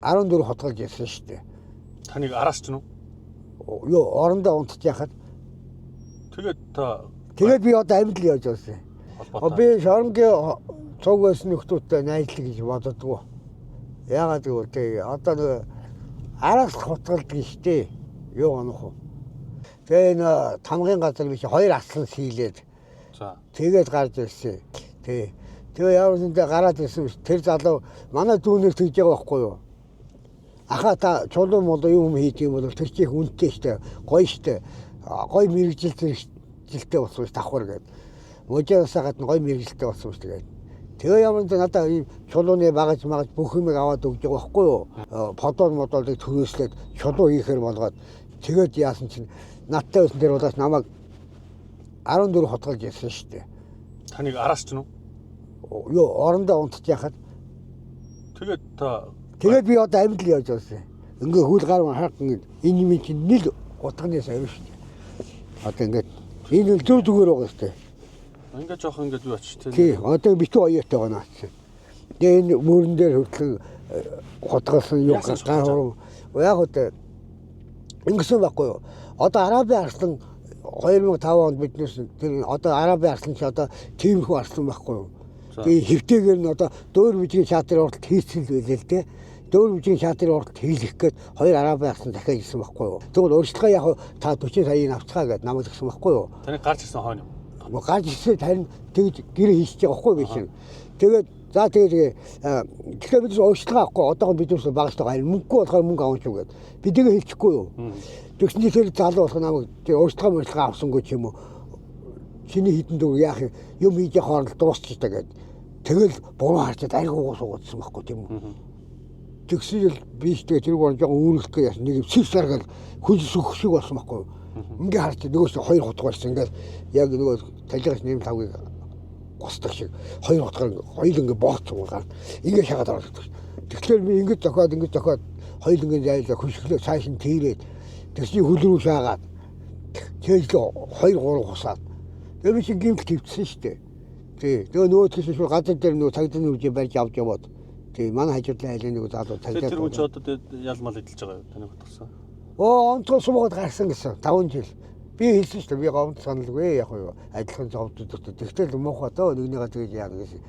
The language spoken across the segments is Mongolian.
14 хотголж ирсэн шүү дээ. Таныг араас ч нү? Юу орондоо унтж яхад. Тэгээд та Тэгээд би одоо амьд л явж байсан. холбоотой. Би шоронгийн цуг байсан нөхдүүдтэй найзлах гэж бододгоо. Яагаад гэвэл тэг одоо нэг араас хутгалдаг шүү дээ. Юу онох уу. Тэгээ энэ тамгын газар биш хоёр аслан сийлээд За. тэгээд гарч ирсэн. Тий. Тэгээ ямар нэгэнтэй гараад ирсэн биш. Тэр залуу манай дүүнер тэгж байгаа байхгүй юу? Ахаа та чулуу молоо юм хийдэг юм бол тэр чих үнэтэй штэ, гоё штэ. Гоё мэрэгжил зэрэгжилтэй болсон ш давхар гээд. Мужаасаа гадна гоё мэрэгжилтэй болсон ш тэгээд. Тэгээ ямар нэгэн надаа ийм чулууны багаж магаж бүх юмыг аваад өгч байгаа байхгүй юу? Подол модолыг төрөөслөөд чулуу хийхээр болгоод тэгээд яасан чинь надтай байсан тэр улаас намайг 14 хотголж ирсэн штэ. Таныг араас ч нү? Юу орондоо унтж яхад. Тэгээд та Тэгээд би одоо амьд л явж байсан. Ингээ хөл гар харах ингээд энэ юм чинь нил утганы савь шүү дээ. Одоо ингээд энэ л зөв зүгээр байгаа шүү дээ. Ингээд жоох ингээд юу очиж тэ. Тий, одоо битүү оёотой байгаа наа чинь. Тэгээ энэ мөрөн дээр хүртэл хутгалсан юу Яасан гар хурам. Яг үгүй ингэсэн байхгүй юу. Одоо Арабын арслан 2005 онд биднээс тэр одоо Арабын арслан чи одоо тиймэрхүү арслан байхгүй юу. Тэгээ хэвтэйгээр нь одоо дөөр бүжгийн шатрын урталт хийцэн л байлээ л дээ. Дөөр бүжгийн шатрын урталт хийлгэх гээд хоёр Арабын арслан дахиад ирсэн байхгүй юу. Тэгвэл урьдчилгаа яг та 40 саяыг авцгаа гэд намайг тэгсэн байхгүй юу. Таныг гарч ирсэн хойно юм. Гарч ирсэн харин тэгж гэр хийчихэж байгаа байхгүй би чинь. Тэгээд за тэгээд тэгэхээр бид урьдчилгаа авахгүй одоогоо бид юусэн багштайгаа харин мөнгөгүй болохоор мөнгө авах юм гээд бидгээ хэлчихгүй юу. Тэгсэн чинь тэр залуу болох намайг тэр урьдчилгаа мөрчлөгөө авсангүй ч юм уу. Чиний хитэн дүү яах юм юм хийж явах хооронд дуусчихдаг гээд тэгэл буруу харчаад ариг уугаа суугаадсан байхгүй тийм үү. Тэгсэн л би ч тэгээ тэрэг орж байгаа үүрэлт гээ яасан нэг юм сив саргал хүн сүх шиг болсон байхгүй юу. Ингээ харч нөгөөс нь хоёр хутга болсон ингээл яг нөгөө талигаас нэм тавгийг госдог шиг хоёр хутгаар хоёул ингээ боогцсон гар ингээ шагаад ороод ирдэг. Тэгэхээр би ингэ зохиод ингээ зохиод хоёул ингээ зайлаа хөшглөө цааш нь тийрээд тэгсний хөл рүү шаагаад тэгэл 2 3 хусаад тэгээ би чинь гимтэл твцсэн шүү дээ. Тий. Тэгээ нөгөө тэгсэн шууд газар дээр нөгөө цагданы үжи барьж авч яваад тий манай хажуудлын айлын нэг залуу цагдаа. Тэр хүн чи одоо ялмал эдэлж байгаа юу? Таныг утгасан. Оо онцгой сумгаад гарсан гэсэн 5 жил. Би хэлсэн шүү дээ би гомд саналгүй яг юу адилхан зовддог. Тэгтэл муухай дөө нэгнийгээ тэгж яана гэсэн.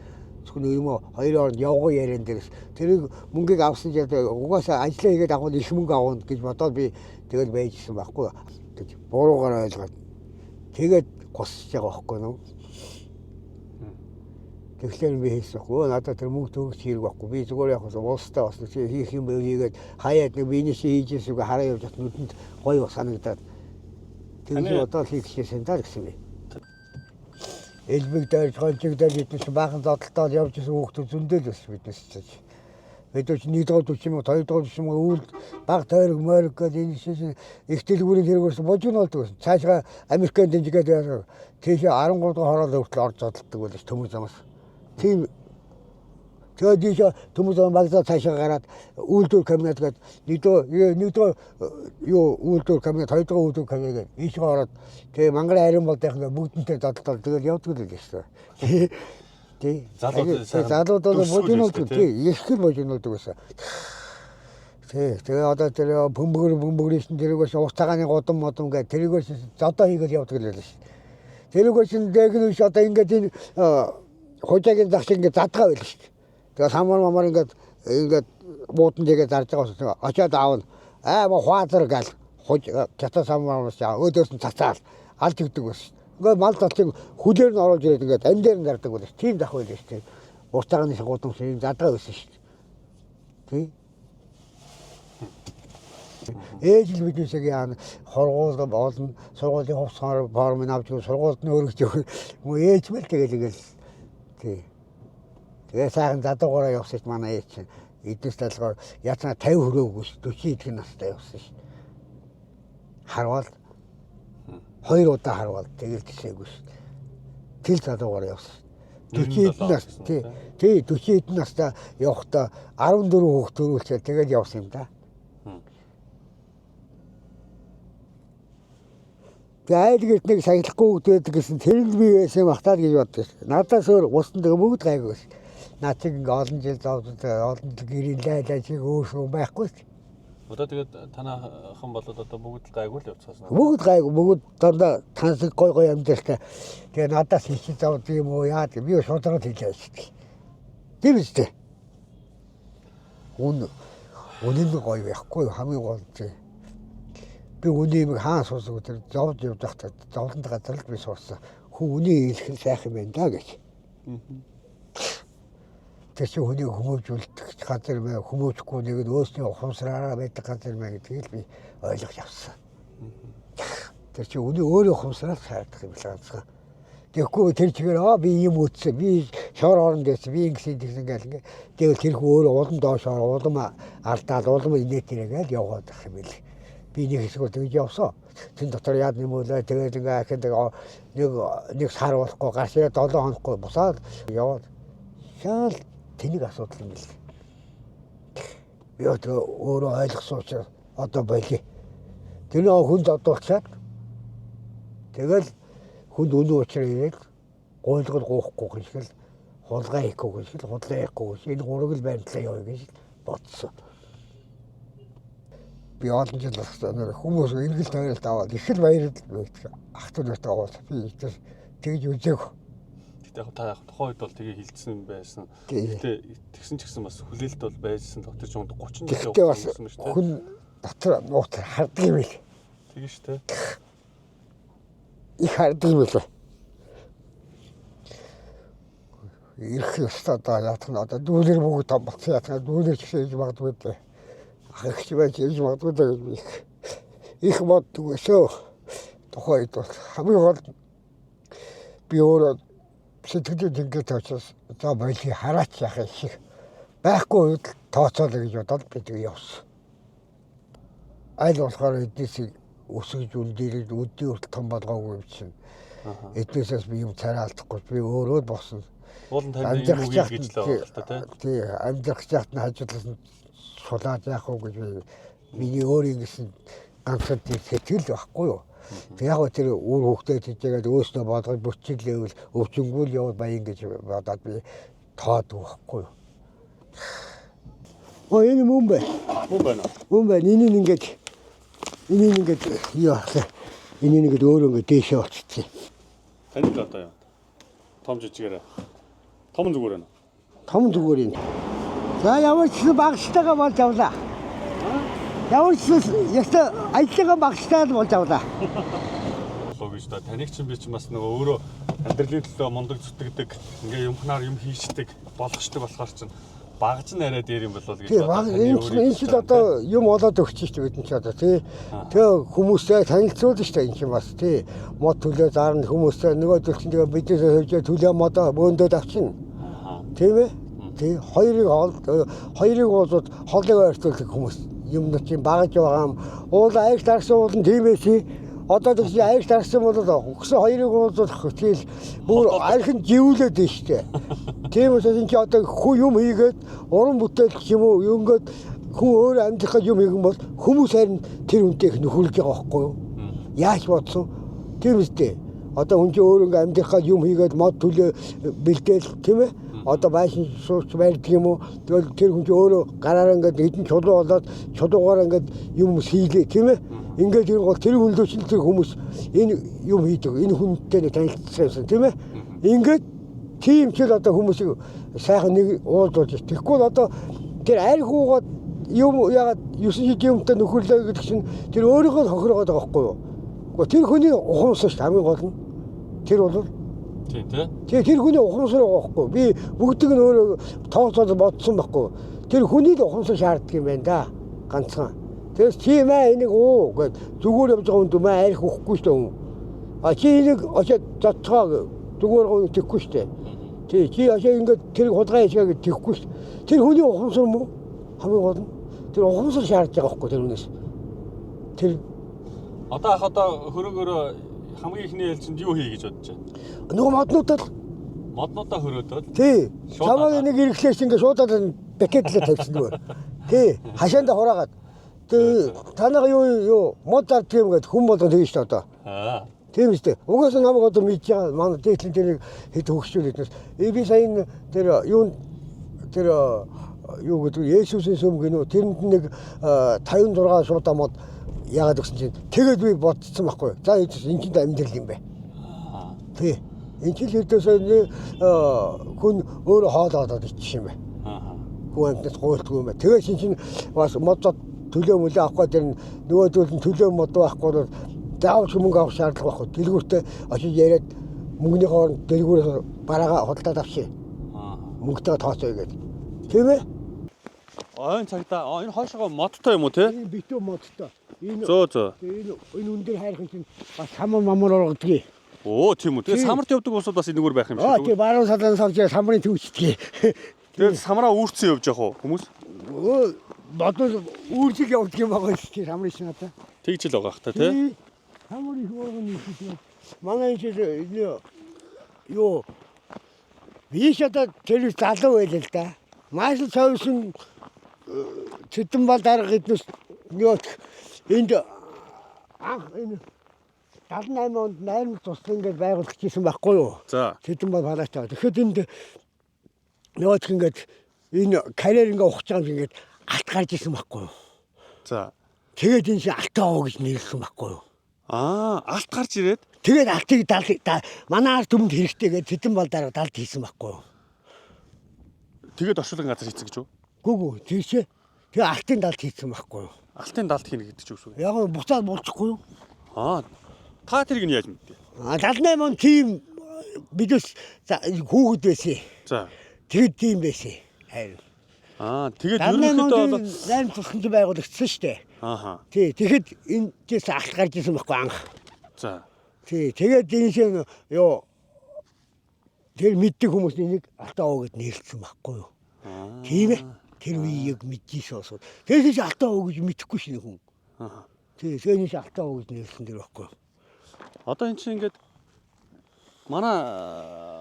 Зөвхөн нэг юм уу хоёрын оронд явган яриан дээрс тэрийг мөнгийг авсан чинь угаасаа ажиллаа хийгээд авах нь их мөнгө авах гэж бодоод би тэгэл байжсэн байхгүй гэж буруугаар ойлгоод тэгээд гусж байгаа байхгүй нү. Тэгэхээр би хэлсэн байхгүй надад тэр мөнгө төгс хэрэг байхгүй би зүгээр яг уустай бас хийх юм байв хийгээд хаяад нэг биений чи хийж ирсэн хараа явж хат нүдэнд гоё санагдаад тэгж бодоод хийх хийсэн даа гэсэн би. Элбэг дайрж гончиг дайрж биднес баахан зодтолтоод явж исэн хүүхдүүд зөндөл байсан биднес чинь. Бид ч 1 дугаар 40 мянга 2 дугаар 40 мянга үйл баг тойрог мойрог гэдэг энэ шин их дэлгүүрийн хэрэгээс божиг нь болдог байсан. Цаашгаа Америкийн дэнжигээд тийшээ 13 дугаар хороол хүртэл орж зодтолдог байлаа төмөр замаас. Тийм тэгээд ийшээ төмөр зам вокзал цаашаа гараад үйлдвэр кабинет гэдэг нэгдүгээр юу үйлдвэр кабинет хоёрдугаар үйлдвэр кабинет гэдэг ийшээ ороод тэгээ мангар ариун болдынх нь бүгдэнтэй зодтолтол тэгэл явдаг л байсан шүү. Тий. Залууд бол божигнуулдаг. Тий, их л божигнуулдаг байсан. Тий, тэгээ одоо тэр бөмбөгөр бөмбөгрийн тэрэгээс урт цагааны гудам модом гэдэг тэрэгээс зодоо хийгээд явдаг л байлаа шүү. Тэрэгээс нь дээгнүш одоо ингээд энэ хужаагийн зах шиг ингээд задгаа байлаа шүү. Тэгээ самар мамар ингээд ингээд буудан дэгээ зарж байгаа болсон. Очоод аавна. Аа мо хуазар гал хуж чата самар мамаас өөдөөс нь цацаал алж өгдөг байсан. Ингээд мал талыг хүлээр нь оруулж ирээд ингээд ам дээр нь зардаг байсан. Тийм зах байлаа шүү. Урт цагааны гудам шиг юм задгаа байсан шүү. Тий. Ээж л биднээсээ яана хоргуул болно сургуулийн хувцас формыг авч сургуульд нь өргөж өгөх. Ээж мэл тэгэл ингээл тий. Тэгээ сайхан задуугаараа явсан ч манай ээж чинь эднээс талгаар яцнаа 50 хүрээгүй ш 40 идэх настай явсан ш. Харвал хоёр удаа харвал тэгэл тисээгүй ш. Тэл задуугаар явсан. 40 хэдэн нас тий. Тий 40 хэдэн настай явахдаа 14 хүүхд төрүүлчихээ тэгэл явсан юм да. Тэгээ айл гэрт нэг сахилахгүй хүүхд байдаг гэсэн тэр нь би байсан юм ахтаа гэж боддог. Надаас өөр усан тэгээ бүгд гайгүй байсан. Наад чиг ингээ олон жил зовдод олон жил гэрийн лайлаа чиг өөрсгөө байхгүй шүү. Одоо тэгээд танаахан болоод одоо бүгд л гайгүй л явцгаасан. Бүгд гайгүй, бүгд дандаа тансаг гой гой амьдралтай. Тэгээ надаас хичээ зовд юм уу яа би шудараад хэлээ шүү дээ. Тийм үстэй. Үнэн нь гоё байхгүй хамгийн гол нь. Би үний юм хаан суусан тэр зовж явж байхдаа зовлонт газар л би сурсан. Хүн үний хэлэх нь сайхан байна да гэж. Тэр чинь хүнийг хүмүүжүүлдэг газар мэ хүмүүжихгүй нэг нь өөсний ухамсараараа байдаг газар мэ гэдгийг л би ойлгож авсан. Тэр чинь үний өөрөө ухамсараар сайрдаг юм л ганцхан. Тэгэхгүй тэр чигээр аа би юм үтсэн, би шор оронд байсан, би ингэсэн тэгсэн гэл ингээ. Тэгэл тэр хүн өөрөө улам доош ор, улам алдаал, улам инээ тэрэ гээл яваад байх юм бэл. Би нэг хэсэг бол тэгж явсан. Тэн дотор яад нэмүүлээ тэгээд ингээ ахин нэг сар болохгүй гарч ирээ 7 хонохгүй бусаад яваад шаал тэнэг асуудал юм бэл. Би одоо өөрөө ойлгосон учраас одоо болио. Тэр нөгөө хүн зодуулчаад тэгэл хүнд үнэн учраа ирээд гуйлгал гоохгүй гэж л хулгай хийхгүй гэж л худлаа хийхгүй гэж энэ гурыг л баримтлаа явъя гэж бодсон. Би олон жил болсон хүмүүс эргэл тойролт аваад их л баярлал байдаг. Ах トゥ нартай уул би тэгж үзээгүй. Гэтэ яг та яг тухайн үед бол тэгээ хилцсэн байсан. Гэтэ тэгсэн ч гэсэн бас хүлээлт бол байсан. Тэр чинь 30 жил явсан юм шүү дээ. Хүн дотор нууц хардаг юм бил. Тэгэн шүү дээ. Их хардаг юм билээ. Ирэх ёстой одоо яатах нь одоо дүүлэр бүгд том болсон яатах дүүлэр ч гэсэн иж магадгүй дээ. Ах эгч байж иж магадгүй дээ гэж би их боддог өсөө. Тухайн үед бол хамгийн гол би өөрөө сэтгэлийн тэнгэт учраас за болий хараач яах юм шиг байхгүй үед тооцоолоо гэж бодоод би тэг явсан. Аль болохоор эднээсийг өсгөж үндэрээд өдний хүртэл том болгоогүй юм чинь. Эднээсээс би юм царай алдахгүй би өөрөө л босон. Уул нь танд юм уу гэж л байгаа л та тий. Тий, амьдрах чахт нь хажуудлаас нь сулаад яах вэ гэж би миний өөрийн гэсэн ганцхан тийм сэтгэл байхгүй юу. Тэг яг тэр үр хөвгтөө тийжгээд өөснөө болгож бүчиглээвэл өвчнгүүл явал баян гэж бодоод би тоодог байхгүй юу. Оо энэ мөн бай. Мөн байна. Мөн байна. Энэ нь ингээд энэ нь ингээд юу ахлаа. Энэ нь ингээд өөрөө ингээд дээшээ очсон. Танд л одоо юу? Том жижигээрээ. Том зүгээр байна. Том зүгээр юм. За ямар ч багштайгаа болж авлаа. Ямар ч яста ажлынхаа багштай л болж авлаа. Болоо гэж да. Таныг чинь би чинь бас нөгөө өөрөө амьдралын төлөө мундаг зүтгэдэг, ингээ юмхнаар юм хийшдэг, болгочдөг болохоор чинь багж нь арай дээр юм болов гэж бодоод. Энэ чинь одоо юм олоод өгч шүү дээ бид нар ч одоо тий. Тэгээ хүмүүсээ танилцуулна шүү дээ энэ чинь бас тий. Мод төлөө заарна хүмүүсээ нөгөө төл чинь тэгээ биднээсээ хөвжөө төлөө модоо бөөндөд авчина. Тийм ээ? Тий. Хоёрыг уулзууд холыг ойртуулдаг хүмүүс юм чинь багж байгаа юм. Уул аяг дарсан уул нь тийм байсан. Одоо тэгсэн аяг дарсан бол өгсөн хоёрыг уулзах хөтөл бүр архин живүүлээд байна шүү дээ. Тийм учраас энэ чи одоо хүн юм хийгээд уран бүтээлч юм уу ингээд хүн өөр амьдрах гэж юм хийгэн бол хүмүүс харин тэр хүнтэй их нөхөрлөж байгаа байхгүй юу? Яаж бодсон? Тийм үстэй. Одоо хүн чинь өөр ингээд амьдрах гэж юм хийгээд мод төлөө бэлдээл тийм ээ? Одоо байшин сууч барьдаг юм уу? Тэгэл тэр хүн чинь өөрөө гараараа ингээд хэдэн чулуу болоод чулуугаар ингээд юм хийлээ тийм ээ? Ингээд тэр гол тэр хүнлөө чинь тэр хүмүүс энэ юм хийдэг. Энэ хүнтэй нэг танилцсан юмсан тийм ээ? Ингээд тийм ч л одоо хүмүүсийг сайхан нэг уулзуулж. Тэгэхгүй бол одоо тэр арх уугаад юм ягаад 9 жил юмтай нөхөрлөө гэдэг чинь тэр өөрийнхөө хохирогоод байгаа байхгүй юу? Гэхдээ тэр хүний ухамсар шүү хамгийн гол нь. Тэр бол тийм тий. Тэр хүний ухамсар байгаа байхгүй юу? Би бүгдийг нь өөрөө тооцоолол бодсон байхгүй юу? Тэр хүний л ухамсар шаарддаг юм байна да. Ганцхан. Тэгээс чи маа энийг уу гэд зүгээр явж байгаа хүн маа арх өгөхгүй шүү дээ хүн. А чи энийг очиад зодцгоо зүгээр гоо тэхгүй шүү дээ. Тий чи очиад ингээд тэр хулгай хийшээ гэж тэхгүй шүү. Тэр хүний ухамсар мөн хамгийн гол нь тэр ухамсар шаардж байгаа байхгүй тэр хүнээс. Тэр одоо ах одоо хөрөөгөөрөө хамгийн ихний ээлжинд юу хий гэж бодож байна? Нөгөө моднуудад моднуудаа хөрөөдөөд. Тий. Чамайг нэг ирэхлээр чи ингээд шууд бакетлээ тавьчихсан нөгөө. Тий. Хашаандаа хураагаад. Тий. Танайг юу мод зарддаг юм гээд хүн болгон тэгнэ шүү дээ одоо. Аа. Тийм үстэй. Угаасаа намайг одоо мэдж байгаа манай дээдлэн тэрийг хэд хөгшчүүл хэднэс. Би сая энэ тэр юунд Тэр юу гэдэг Есүсийн сүм гинүү тэрэнд нэг 56 шуудаа мод яагаад гэсэн чинь тэгээд би бодсон байхгүй. За энэ чинь амьдрал юм бэ. Тий. Энэ чинь л ердөөсөө хүн өөрөө хоол одоод иччих юм бэ. Хүн амьтнаас гуйлтгүй юм байна. Тэгээд чинь бас мод зод төлөө мөлөө авах гэдэг нь нөгөөдөл нь төлөө мод байхгүй бол заавал мөнгө авах шаардлага байхгүй. Дэлгүүртээ очиж яриад мөнгөний хооронд дэлгүүрээс бараагаа худалдаад авчи. Мөнгөтэйгээ тооцоё гэдэг. Тийм ээ? Ойн цагдаа энэ хойшоогоо модтой юм уу те? Энэ битүү модтой. Энэ Зөө. Энэ өндөр хайрхан чинь бас самар мамар оргодгийг. Оо тийм үү. Тэгээ самарт явдаг улсууд бас энэгээр байх юм шиг. Тийм баруун салаан савж самрын төвчдгийг. Тэгээд самраа үүрцэн явж явах уу хүмүүс? Өө бодвол үүрцэг явдаг юм байгаа шүү дээ самрын чинь одоо. Тэгж л байгаа хта тий. Самар их уурган их юм. Манай энэ юу биш одоо тэр залуу байлаа л да. Маш л цовсон Цэдэнбал дарга эднээс нөөт энд анх энэ 78 онд найрамд туслан гэж байгуулагдчихсан байхгүй юу? За. Цэдэнбал палаатай. Тэгэхэд энд нөөт ингээд энэ карьер ингээ ухаж байгаа юм ингээд алт гарч исэн байхгүй юу? За. Тэгээд энэ чинь алтаа уу гэж нэрлсэн байхгүй юу? Аа, алт гарч ирээд Тэгээд алтыг дал манай ард түмэнд хэрэгтэй гэж Цэдэнбал дарга далд хийсэн байхгүй юу? Тэгээд оршуулгын газар хийсэн гэж үү? Гү тийшээ. Тэгээ алтын далд хийсэн байхгүй юу? Алтын далд хийнэ гэдэг чинь үгүй. Яг нь буцаад болчихгүй юу? Аа. Та тэрийг нь яаж мэдтий? А 78 он тийм бидээс хүүхэд байсан. За. Тэгээд тийм байсан. Харин. Аа, тэгээд 78 ерөнхийдөө онд бол найрамд тусламж байгуулагдсан шүү дээ. ааха. Тий, тэгэхэд энэ чээс алт гарч исэн байхгүй анх. За. Тий, тэгээд энэ шин юу тэр мэддэг хүмүүс энийг алтаа уу гэд нэрлсэн байхгүй юу? Аа. Тийм ээ. Тэр үеийг мэдчихсэн осууд. Тэрээс алтаа уу гэж мэдэхгүй шин хүн. Аа. Тий, тэрнээс алтаа уу гэж нэрлсэн тэр байхгүй юу? Одоо эн чинь ингээд манай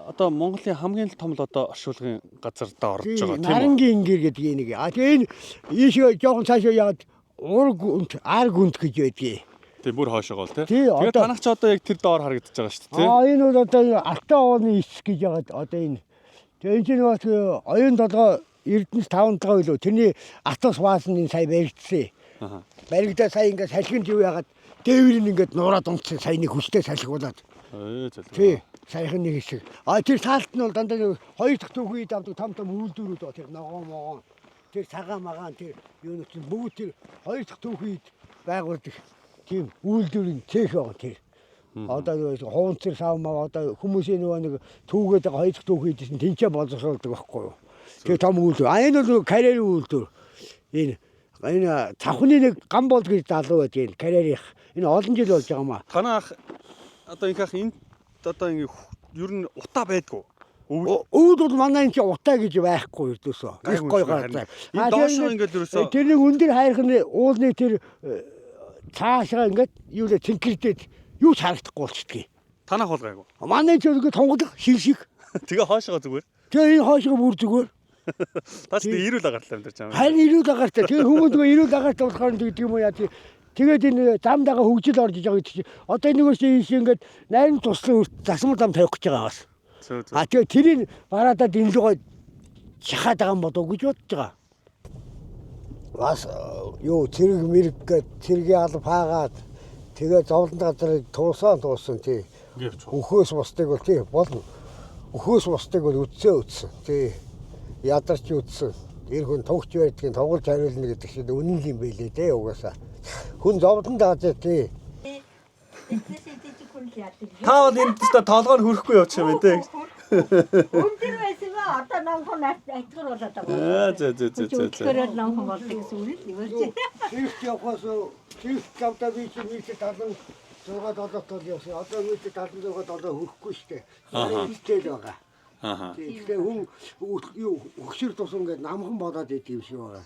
одоо Монголын хамгийн л том л одоо оршуулгын газар даа орж байгаа тийм үү? Нарангийн ингэр гэдэг энийг. А тэгээ энэ ийшээ жоохон цаашаа яагаад ураг үнт, ар гүнт гэж байдгийг. Тийм бүр хойшоогоо л тий. Тий, Тэгээд одоо- танах ч одоо яг тэр доор харагдаж байгаа шүү дээ тий. Аа энэ бол одоо энэ алтан ууны ис гэж яагаад одоо энэ. Тэгээ энэ чинь бас оюун толгой Эрдэнэс 5 толгой билүү. Тэрний атус ваасан энэ сая баригдсан. Аа. Баригдаа сая ингээд салхинд юу яагаад дээвэр нь ингээд нуураад унтсан сая нэг хүчтэй салхи болоод. Ээ зэлээ. Тий, саяхан нэг хэсэг. А тэр таалт нь бол дандаа нэг хоёр дахь түүхий давдаг том том үйлдвэрүүд ба тэр ногоон могоон тэр цагаан магаан тэр юу нэг чинь бүгд тэр хоёр дахь түүхийд байгуулдаг тийм үйлдвэрийн цех байгаа тэр. Одоо нэг хуунцэр сав мав одоо хүмүүсийн нөгөө нэг түүгээд байгаа хоёр дахь түүхийд чинь тэнцээ боловсруулдаг байхгүй юу. Тэр том үйлдвэр. А энэ бол карьерийн үйлдвэр. Энэ цавхны нэг гам бол гэж залуу байдаг энэ карьерийнх. Энэ олон жил болж байгаа юм аа. Танаа ах одоо инх ах энд одоо ингээ ер нь утаа байдгүй. Өвөл Өвд бол манай энэ чинь утаа гэж байхгүй ердөөсөө. Их Гайгүй гоё юм шиг газар. харин. Энэ доошоо ингээд ерөөсөө- Тэрнийг өндөр хайрхны уулны тэр цаашаа ингээд юу лээ цэнхэрдээд юу ч харагдахгүй болчдгийг. танах бол гайгүй. Манай энэ чинь ингээд тунгалах шил шиг. Тэгээ хойшоогоо зүгээр. Тэгээ энэ хойшоо бүр зүгээр. Таач тэгээ эрүүл агаарлаа амьдарч байгаа юм. Харин эрүүл агаартай. Тэгээ хүмүүс нөгөө эрүүл агаартай болохоор нь тэгдэг юм уу яа тий. Тэгээд энэ зам дагаа хөгжил орж иж байгаа гэдэг чинь одоо энэ нөгөө чинь ингээд найрамд туслан өрт засмар зам тавих гэж байгаа бас. Зөө зөө. А тэгээ тэрийг бараадаад энэ лугаа шахаад байгаа юм болов уу гэж бодож байгаа. Бас юу цэрэг мэрэг гээд цэргийн алба хаагаад тэгээ зовлон газрыг туусан тий. Ингээ явчих. Өхөөс бусдыг бол тий болно. Өхөөс бусдыг бол үтсээ үтсэн тий. Ядарч үтсэн. Эр хүн тугч байдгийг тоглож хариулна гэдэг чинь үнэн юм байлээ тий угаасаа. Хүн зовлон газар тий. Та бол энд ч та толгой нь хөрөхгүй явчих юм байна те. Өндөр байсан ба одоо номхон айтгар болоод байгаа. Аа зөө зөө зөө зөө. Өчигдөр номхон болдог гэсэн үг л юм. Цэрэгт явахаас цэрэгт явдаа би чинь 176 7 тол явсан. Одоо 176 7 хөрөхгүй шүү дээ. Ихтэй л байгаа. Ааха. Тэгэхээр хүн юу өгшөр тусам ингээд намхан болоод идэв юм шиг байгаа.